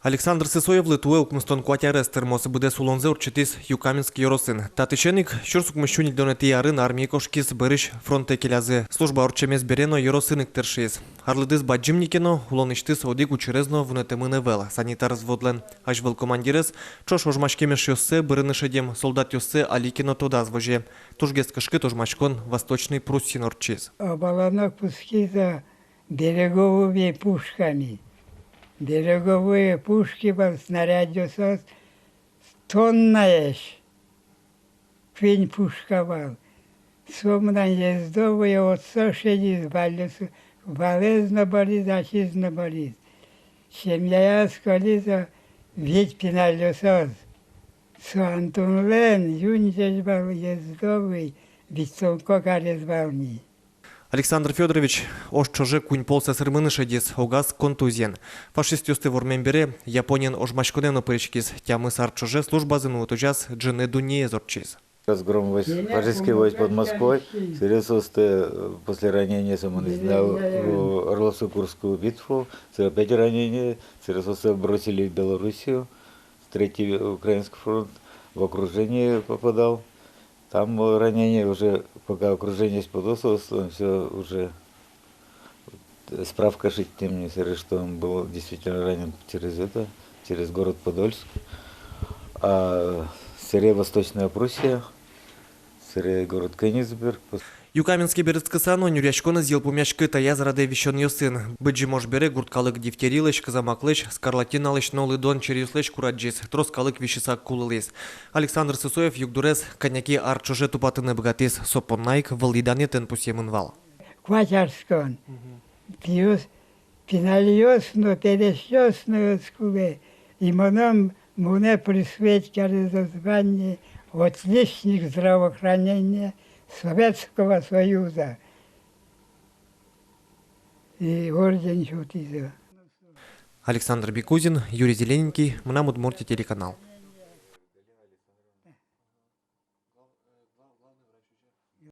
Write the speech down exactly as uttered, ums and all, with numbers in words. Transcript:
Александр Сысоевлы туэ укмыстон куать арес тырмоз. Быдэс улонзэ ортчытӥз Юкаменск ёросын. Татысен ик сюрс укмыссю ньыльдонэтӥ арын армие кошкиз, берысь фронтэ келязы. Служба ортчемез бере но ёросын ик тыршиз. Арлыдыз бадӟым ни ке но, улонысьтыз одӥг учырез но вунэтэмын ӧвӧл. Санитар взводлэн азьвыл командирез ӵош ожмаськем эшъёссэ, бырыны шедем солдатъёссэ али ке но тодаз возе. Тужгес кышкыт ожмаськон Восточной Пруссиын ортчиз. Оболонок кутскиз береговыми пушками. Береговые пушки вал, снарядъёсыз тоннаесь. Куинь пушка вал. Со мынам ездовые отчы шедиз, валъёс, валэз но бӧриз, ачиз но бӧриз. Семьяяз кылиз вить пиналъёсыз. Со Антонлэн юн ӟеч вал ездовый, витьтон кык арес вал ни. Александр Фёдорович ож ӵоже куинь пол сӧсырмыны шедиз, огаз контузиен. Фашистъёсты вормем бере Япониын ожмаськонэ но пыриськиз. Тямыс ар ӵоже службазэ нуытозяз ӝыны дуннеез ортчиз. Разгром войск, фашистских войск под Москвой. Собере соосты, э, после ранения, самоназнал, э, Орловско-Курскую битву. Собере опять ранение. Собере соосты бросили в Белоруссию. Третий Украинский фронт, в окружение попадал. Там было ранение уже, пока окружение спасло, всё уже, э, справка шедьтӥм ни, собере, что он был действительно ранен через это, через город Подольск. А собере Восточная Пруссия, собере город Кёнигсберг. Юкаменске берытскыса но нюръяськонэз йылпумъяське таяз радэ висёнъёсын. Быдӟым ож бере гурт калык дифтерилэсь, кызамаклэсь, скарлатиналэсь но лыдон черъёслэсь курадӟиз, трос калык висьыса кулылӥз. Александр Сысоев югдурез кӧня ке ар ӵоже тупатыны быгатӥз, со понна ик вылӥ данъетэн пусъемын вал. Куать арскон. Пиос, пиналъёс но, пересьёс но ӧз кулэ. И мыным, монэ присвоить каризы звание «Отличник здравоохранения Советского Союза». И орден сётӥзы. Александр Бекузин, Юрий Зелененький, «Мынам Удмуртие» телеканал.